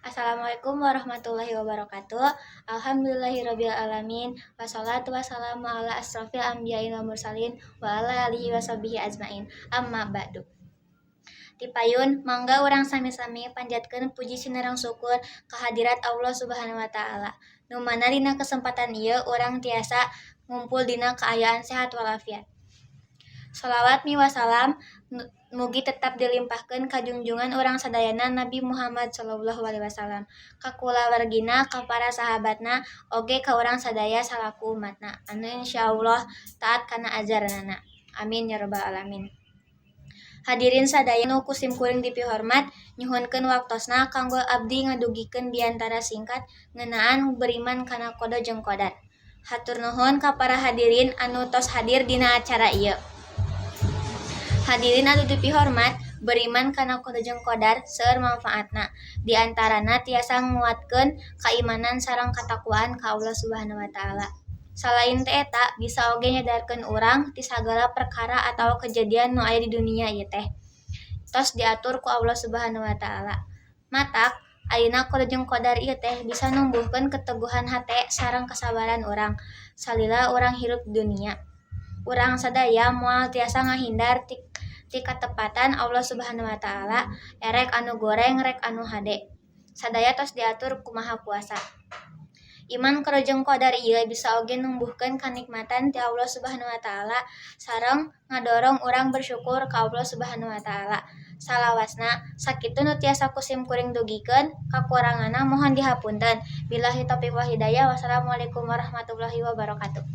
Assalamualaikum warahmatullahi wabarakatuh. Alhamdulillahirabbil alamin wassalatu wassalamu ala asrofil anbiya'i wal mursalin wa ala alihi washabbihi ajmain. Amma ba'du. Tipayun mangga urang sami-sami panjatkeun puji sinareng syukur kehadirat Allah Subhanahu wa Taala. Nu mana dina kesempatan ieu urang tiasa ngumpul dina kaayaan sehat walafiat. Shalawat miwah salam mugi tetap dilimpahkeun ka junjungan urang sadayana, Nabi Muhammad sallallahu alaihi wasallam, ka kulawargina, ka para sahabatna, oge ka urang sadaya salaku umatna anu insyaallah taat kana ajaranana. Amin ya rabbal alamin. Hadirin sadaya nu ku simkuring dipihormat, nyuhunkeun waktosna kanggo abdi ngadugikeun biantara singkat ngeunaan beriman kana qada jeung qadar. Hatur nuhun ka para hadirin anu tos hadir dina acara ieu. Hadirin anu dipihormat, beriman kana qada jeung qadar seueur manfaatna. Di antarana tiasa nguatkeun kaimanan sareng katakwaan ka Allah Subhanahu wa Taala. Salain ti eta, bisa oge nyadarkeun urang ti sagala perkara atawa kejadian nu aya di dunia ieu teh tos diatur ku Allah Subhanahu wa Taala. Matak ayeuna qada jeung qadar ieu teh bisa numbuhkeun keteguhan hate sareng kasabaran urang salila urang hirup di dunia. Urang sadaya moal tiasa ngahindar ti katepatan Allah Subhanahu wa Taala, erek anu goreng rek anu hade. Sadaya tos diatur ku Maha Kuasa. Iman qada jeung qadar ieu bisa oge numbuhkeun kanikmatan ti Allah Subhanahu wa Taala sareng ngadorong urang bersyukur ka Allah Subhanahu wa Taala. Salawasna sakitu nu tiasa ku simkuring dugikeun, kakuranganna mohon dihapunten. Billahi taufiq wal hidayah, wassalamualaikum warahmatullahi wabarakatuh.